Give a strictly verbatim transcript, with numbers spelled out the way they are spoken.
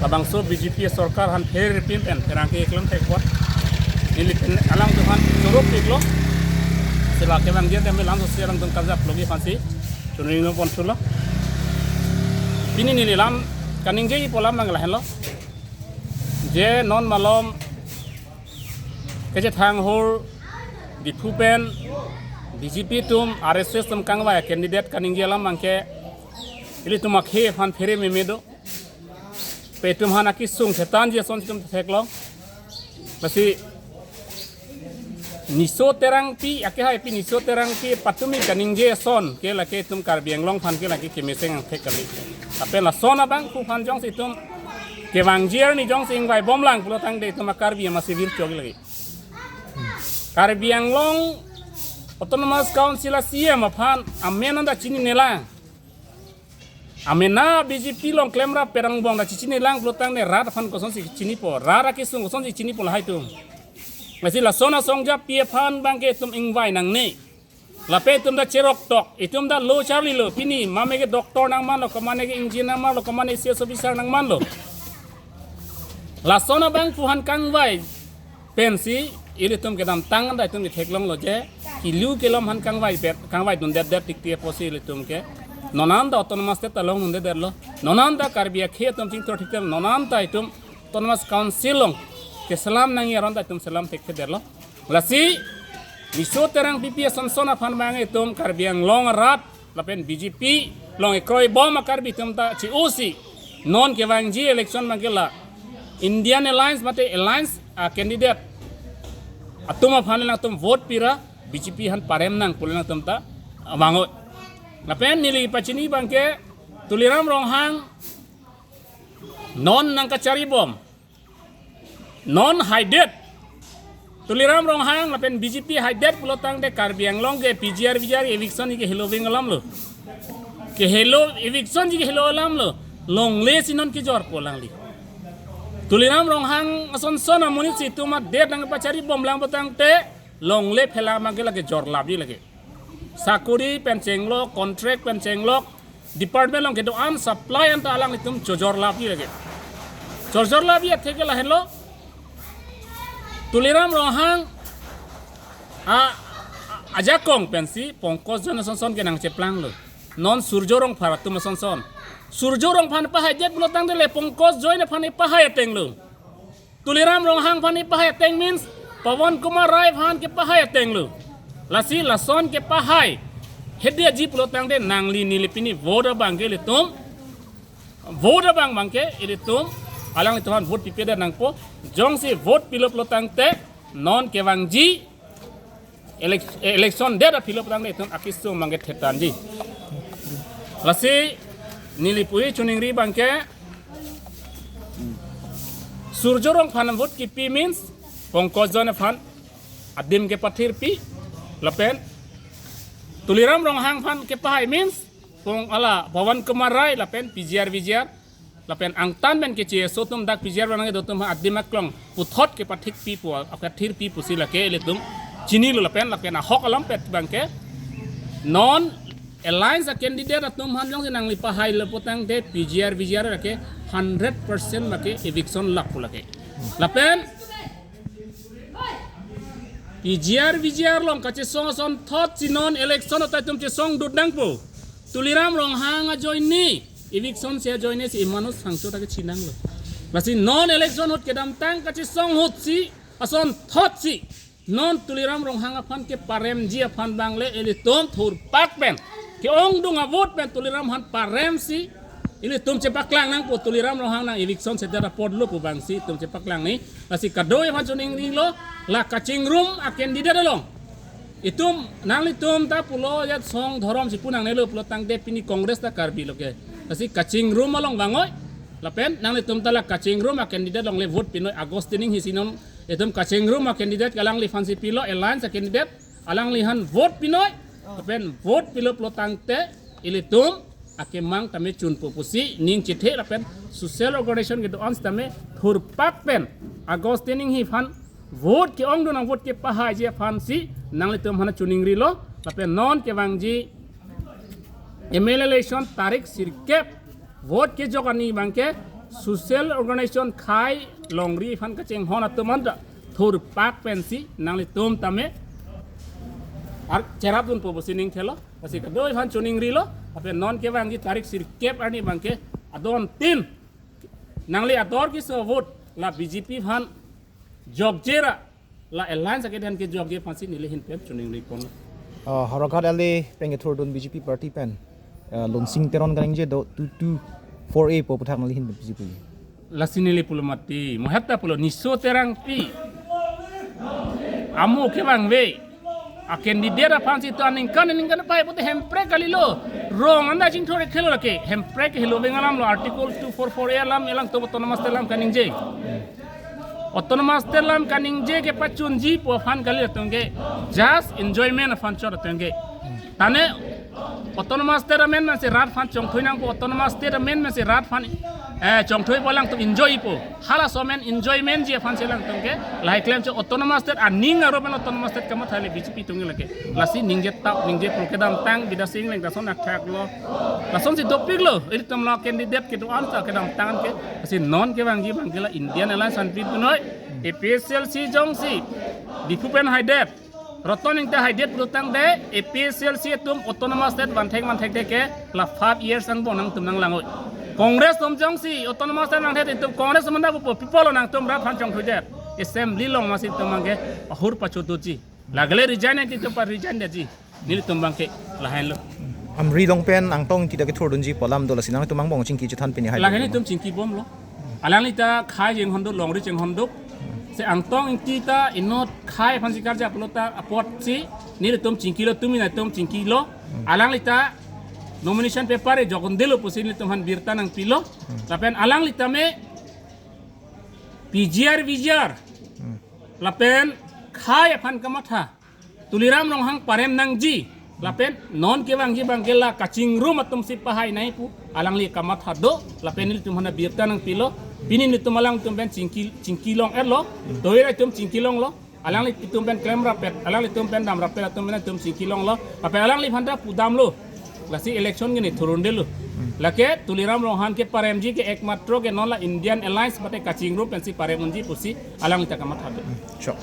Labangso B J P sorkar aphan pherepin pen pherangke eklem thek apot neli pen alangtum aphan choro-iklo. Sila kevangji tame lam sosi alangtum karjap logi aphansi choningri pon thulo. Pini neli lam kaningje ipo lam nang lahenlo. Je non malom kachethang ahor Diphu pen B J P atum R S S atum kangvai candidate kaningje alam abangke ilitum akhei aphan phere meme do. Pe itum aphan akesung thetanji ason itum theklong. Lasi Niso Terangpi, akehaipi Niso Terangpi patumi kaningje ason ke lake itum Karbi Anglong aphan ke lake kemesen angthek kali. Lapen lason abangphu aphan jongsi itum kevangji arni jongsi ingvai bomlang pulotangte itum a-Karbi amatsi virchok lagi. Karbi Anglong Autonomous Council a-C E M aphan amen anta chininelang. Amena B J P along klemrap perang bong ta chichinilang pulotangte rat aphan kosonsi chinipo, rat akesung kosonsi chinipo lahai atum. Lasi lason asong japi aphan abangke itum ingvai nangne. Lapen itum ta cheroktok, itum ta lo charlilo, pini mame ke doctor nangmanlo, komane ke engineer nangmanlo, komane C S officer nangmanlo. Lason abangphu aphan kangvai pensi ilitum kedamtang anta itum itheklonglo je kilu kelom aphan kangvai pet, kangvai dundet det tikti apotsi ilitum ke non anta Autonomous State ta longdundedetlo. Non anta Karbi akhei atum chingthur thekthedetlo, non anta itum Autonomous Council along keselam nangji aron ta itum selam thekthedetlo. Lasi Niso Terangpi pi asonson aphan abang itum Karbi Anglong arat lapen B J P along ekroi bom a-Karbi atum ta chi-osi non kevangji election abangke la Indian Alliance mate alliance a-candidate atum aphan nangtum vote pira B J P aphan parem nang pu nangtum ta vangoi. Lapen neli pachini abangke Tuliram Ronghang non nangkachari bom, non haidet. Tuliram Ronghang lapen B J P haidet pulotangte Karbi Anglong ke P G R V G R eviction ke heloving alamlo. Ke helo eviction ke helo alamlo. Longle si non kejorpo alangli. Tuliram Ronghang asonson amonit si itum adet nangpachari bomlang pulotangte longle phelang abangke lake jorlapji lake. Sakori pen chenglok, contract pen chenglok, department along kedo-an supply anta alanglitum chojorlapji lake. Chojorlapji atheke lahenlo. Tuliram Ronghang a, a, ajakong pensi Pankaj John asonson ke nangcheplanglo. Non Surjya Rongphar atum asonson. Surjya Rongphar pahaidet pulotangte le Pankaj John aphan pahai atenglo. Tuliram Ronghang aphan pahai ateng means Pawan Kumar Rai aphan kepahai atenglo. Lasi lason kepahai hedi aji pulotangte nangli neli pini vote abangke ilitum, vote abang abangke ilitum alanglitum aphan vote pipedet nangpo. Jongsi vote pilo pulotangte non kevangji elec-, election det aphi lo pulotangte itum akesung abangke thetanji. Lasi neli puji choningri abangke Surjya Rongphar aphan vote kipi means Pankaj John aphan adim kepathirpi lapen Tuliram Ronghang aphan kepahai means pong ala Pawan Kumar Rai lapen P G R V G R lapen angtan pen ke C S O atum dak P G R V G R nangkedo atum adim aklong puthot kepathikpi pu, kepathirpi pusi lake ilitum chinilo lapen lapen ahok alam pet abangke non alliance a-candidate atum aphan jongsi nangli pahailo pulotangte P G R V G R lake hundred percent lake eviction lap pu lake. Lapen P G R V G R along kachesong asonthotsi non election anta itum chesongdut nangpo. Tuliram Ronghang ajoine eviction si ajoinesi imanus hangcho ta kachinanglo. Lasi non election ahut kedamtang kachesong ahutsi asonthotsi non Tuliram Ronghang aphan keparemji aphan abang le ilitum thurpak pen ke-ongdung a-vote pen Tuliram aphan paremsi ilitum chepaklang nangpo. Tuliram Ronghang nang eviction sedet apotlo pu abangsi itum chepaklang ni. Lasi kadokave aphan choningrilo, la kachingrum a-candidate along itum nanglitum ta pulo jat song dhorom si pu nangnelo pulotangte pini Congress ta Karbi lo ke. Lasi kachingrum along vangoi lapen nanglitum ta la kachingrum a-candidate along le vote pinoi. Augustine Enghee si non itum kachingrum a-candidate alangli aphansi pilo, alliance a-candidate alangli aphan vote pinoi. Lapen vote pilo pulotangte ilitum akemang tame chunpo pusi ning chethe lapen social organization kedo-an tame thurpak pen Augustine Enghee aphan vote ke-ongdun nang vote kepahaiji aphansi nanglitum aphan choningrilo. Lapen non kevangji M L A election tarik sirkep vote kejok arni abangke Social organization khei longri aphan kachinghon atum anta thurpak pensi nanglitum tame ar cherapdunpo pusi ning thelo. Lasi kadoi aphan choningrilo. Lapen non kevangji tarik sirkep arni abangke adon tin nangli ador keso vote la B J P aphan jokje ra la alliance akedan kejokje aphansi neli ahin pen choningri pon. Ah, Howraghat L A pen kethurdun B J P party pen, ah, Lunsing Teron kaningje do two two four A pu aputhak nangli ahin pen pusi pu. Lasi neli pulo mati, mo hetta pulo Niso Terangpi. Amo kevangve. A candidate aphansi to aningkan aningkan pai pute Hemprek kalilo. Rong anda chingthur khelo lake. Hemprek helo vengalam lo article two four four A alam alangtum autonomous state alam kaningje. Autonomous state alam kaningje kepachunji pu aphan kali atum ke just enjoyment aphan chot atum ke. Tane autonomous state amendment si rat aphan chongthui nangpo, autonomous state amendment si rat aphan, eh, chongthui po alangtum enjoy po. Halaso amen enjoyment ji aphansi alangtum ke lahai klemchot autonomous state aning aro pen autonomous state kamatha le B J P atum ke lake. Lasi ningje tap ningje pro kedamtang Bidya Sing Engleng ta lason athak lo. Lasonsi dopiklo. Ilitum lo candidate kedo-an ta kedamtang ke. Lasi non kevangji abangke la Indian Alliance anpit punoi. A P H L C jongsi Diphu pen haidet, Roton Ingti haidet pulotangte, A P H L C atum autonomous state vanthek vanthekte ke la five years angbong nangtum nanglangoi. Congress atum jongsi autonomous state vangthe itum Congress atum manda pupo, people lo nangtum rat aphan chongthuidet. Assembly along masi itum abangke ahur pachotoji. Lake le resign nangji itum pa-resign detji. Nelitum abangke lahenlo. Amri along pen Angtong Ingti ta kethurdunji pu alam do, lasi nangtum angbong chingki chethan pini hai. Lake nelitum chingkibomlo. Alangli ta khei chinghonduk, longri chinghonduk. Si Angtong Ingti ta inut khei aphansi karja pulo ta apotsi nelitum chingkilo, tumi nangtum chingkilo. Alangli ta nomination paper e jokon delo pusi nelitum aphan birta nangpilo. Lapen alangli tame P G R, V G R. Lapen khei aphan kamatha. Tuliram Ronghang parem nangji. Lapen non kevangji abangke la kachingrum atumsi pahai nangji pu alangli kamatha do. Lapen nelitum aphan birta nangpilo. Pini nelitum alangtum pen chingki, chingki long-etlo. Toira itum chingki longlo. Alanglitum pen klem rapet, alanglitum pen dam rapet atum pen itum chingki longlo. Lapen alangli aphan ta pudamlo. Lasi election ke neli thurundelo. Lake Tuliram Ronghang keparemji ke ekmatro ke non la Indian Alliance mate kachingrum pensi parem unji pusi alangli ta kamatha do. Chok.